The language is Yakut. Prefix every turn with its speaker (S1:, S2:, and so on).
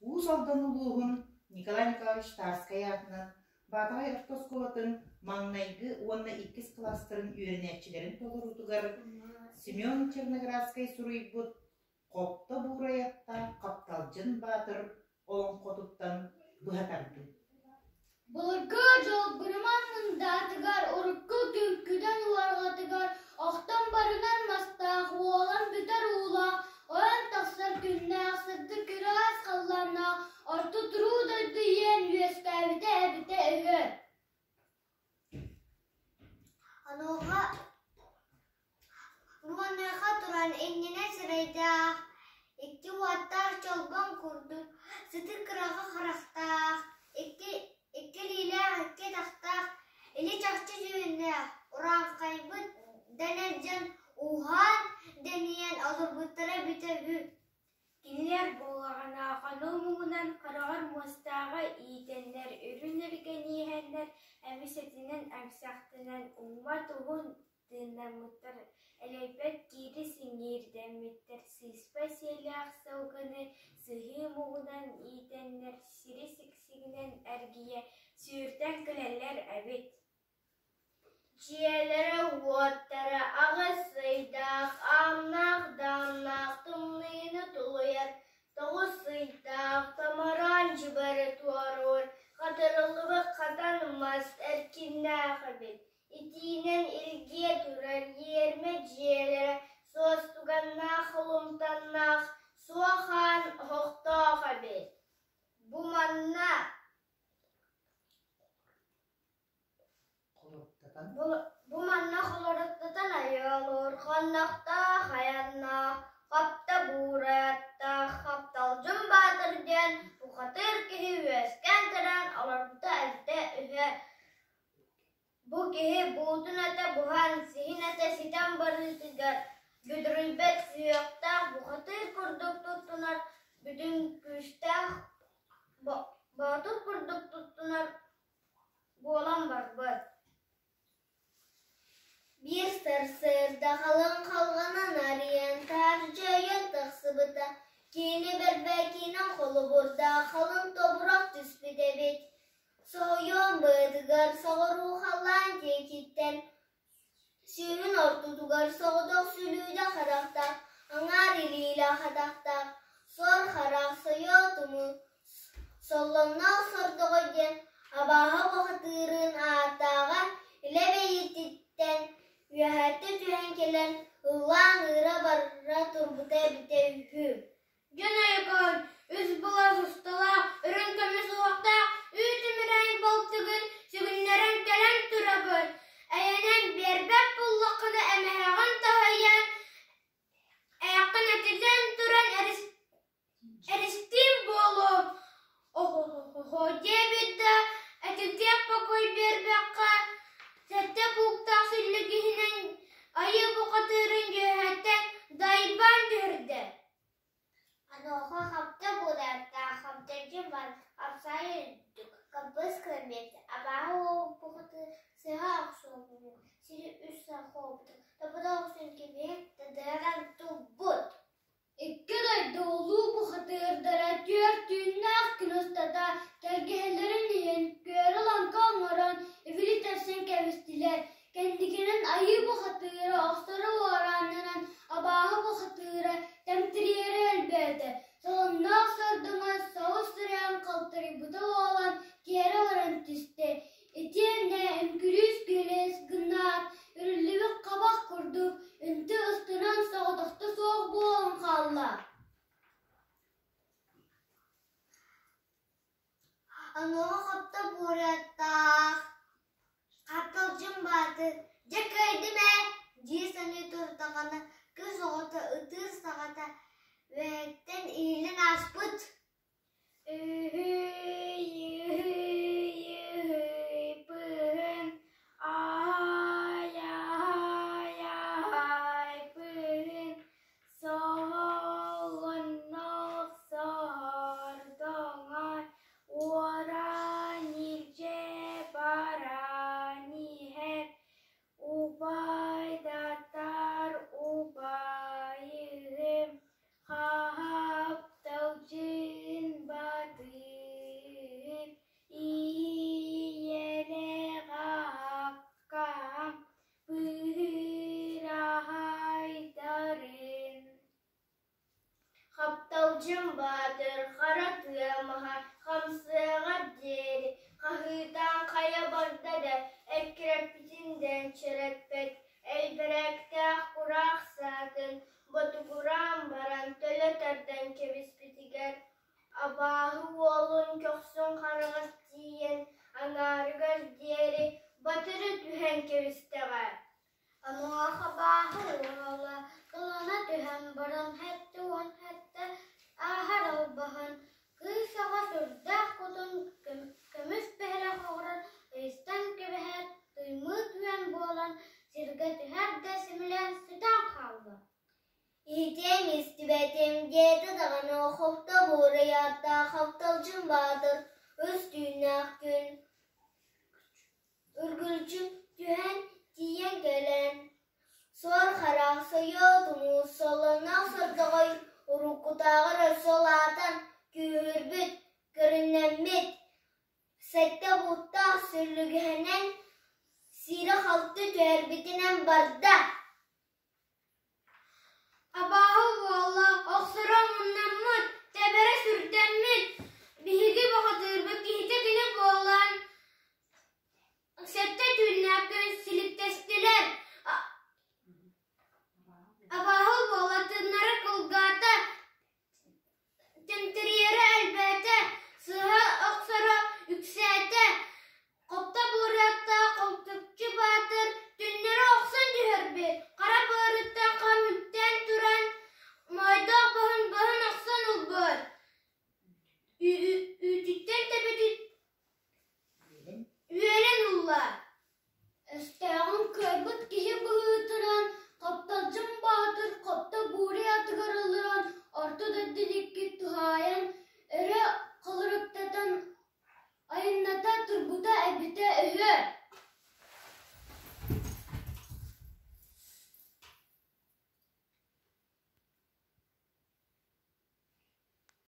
S1: Уус Алдан улууһун Николай Николаевич Тарскай аатынан Баатаҕай орто оскуолатын маҥнайгы уонна иккис кылаастарын үөрэнээччилэрин толоруутугар Семен Черноградскай суруйбут Хопто Буурайаттаах Хапталдьын Баатыр олоҥхотуттан быһа тардыы.
S2: Былыргы дьыл Бырыман мындаатыгар, урукку күн уорҕатыгар охтон барынар мастаах, уолан бүтэр уулаах, ойон тахсар күннээх, сырдык ыраас халлааннаах орто туруу дойду иэн үөскээбитэ эбитэ үһү.
S3: Онуоха Буонайга туран иннинэ сирэйдээх, икки уоттаах чолбон курдук сытыы кыраҕы харахтаах, икки икки илиилээх, икки атахтаах, илэ-чахчы дьүһүннээх, урааҥхайбыт дэнэр дьон ууһаан, дэнийэн олорбуттара эбитэ үһү.
S4: Кинилэр буоллаҕына хонуу муҥунан хараҕар муостааҕы иитэннэр, үрүҥ илгэни иһэннэр, эмис этинэн эмсэхтэнэн, уҥмат уһун тыыннаммыттар, элэйбэт киири сиҥиирдэммиттэр, сыыспай сиэлээх сылгыны сыһыы муҥунан иитэннэр, сири сиксигинэн эргийэ сүүрдэн кэлэллэр эбит.
S5: Дьиэлэрэ-уоттара аҕыс ыйдаах, аамнаах-даамнаах тымныыны тулуйар, тоҕус ыйдаах томороон дьыбары туоруур, хатырыллыбыт хатан мас эркиннээх эбит. Итиинэн илгийэ турар иэрмэ дьиэлэрэ суостуганнаах холумтаннаах, суох аан оһохтоох эбит. Бу манна Бу манна холоруктатан айыалыыр хоннохтоох айаннаах, хапта буурайаттаах Хапталдьын Баатыр диэн бухатыыр киһи үөскээн төрөөн олорбута эбитэ үһү. Бу киһи буутун этэ буһан, сиһин этэ ситэн барыытыгар бүдүрүйбэт сүһүөхтээх бухатыыр курдук туттунар, бүтүн күүстээх боотур курдук туттунар буолан барбыт.
S3: Биир сарсыарда халыҥ халҕанын арыйан таһырдьа ойон тахсыбыта, киинэ бэрбээкиинэн холобурдаах халыҥ тобурах түспүт эбит. Соһуйуон быатыгар соҕуруу халлаан диэкиттэн сүүһүн ортотугар соҕотох сүлүүдэ харахтаах, аҥаар илиилээх атахтаах, суор харах, сойуо тумул, Соллоҥноох сордоҕой диэн абааһы бухатыырын ааттааҕа илэ бэйэтиттэн үөһэттэн түһэн кэлэн ыллаан ыыра бара турбута эбитэ үһү.
S2: Дьон айыкаан, үс былас усталаах, үрүҥ көмүс уһахтаах үүт үмүрээн балтыгын сүгүннэрэн кэлэн турабын. Эйэнэн биэрбэт буллаххына эмэһэҕин таһыйан, эйэххин этитэн туран Эристиин буолуо, оһо диэбит да, этитиэх бокуой биэрбэххэ, сэттэ бууктаах сүллүгүһүнэн айыы бухатыырын үөһэттэн дайбаан түһэрдэ.
S3: Онуоха хапта буолардаах хабдьаччы бар, апсаайа үрдүк, кырбас километр, абааһы уол бухатыыр сыһа охсуобут, сири үс сахуобут, тобута охсун кэбиһэн тыдыран турбут.
S2: Икки дойду улуу бухатыырдара түөрт түүннээх күн устата тэлгэһэлэрин иһин күөрэ-лаҥкы оҥорон ибили тэпсэн кэбистилэр. Кэнникинэн айыы бухатыыра охсоро уорааннанан абааһы бухатыыра тэмтирийэрэ элбээтэ. Солонноох сордоҥо соҕус сүрэҕин халтарыйбыта буолан тиэрэ баран түстэ. Итиэннэ үҥкүрүүс күөлэс гынаат, үрүллүбүт хабах курдук үнтү ыстынан соҕотохто суох буолан хаалла.
S3: Онуоха хопто буораттаах, Хапталдьын Баатыр, дьэ кыайдым ээ дии саныы турдаҕына, кыыс оҕото ытыыр саҕата үөһэттэн иһиллэн ааспыт.
S4: Үһүй, үһүй, үһүй, пыһын, аай, аай, аай, пыһын, соһолоннох сордоҥой, уоран илдьэ баран иһэр, убайдатар убайыгым Хапталдьын
S5: Баатыр хара тыа маһа хамсыаҕар диэри хаһыытаан хайа барда да эккирэппитин дэнчэрэппэт, элбэрээктээх кураах саатын ботугураан баран төлө тардан кэбиспитигэр абааһы уолун көхсүн хараҕар тиийэн аҥаарыгар диэри батыры түһэн кэбистэҕэ.
S2: Онуоха абааһы уола кылана түһэн баран 77 ааһар албаһын, кыыс оҕо сүрдээх кутун көмүс бэһирэх оҕуран ыйыстан кэбиһээт, туймуут үөн буолан сиргэ түһэр да симэлийэн сүтэн хаалла.
S5: Иһитиэм истибэтим диэтэ даҕаны хопто буурайааттаах Хапталдьын Баатыр үс түүннээх күн үргүлдьү түһэн тиийэн кэлэн, суор харах сойуо тумус солоноох сордоҕой уруккутааҕар өссө улаатан күүһүрбүт, көрүннэммит, сэттэ бууттаах сүллүгэһинэн сиирэ-халты түһэрбитинэн барда.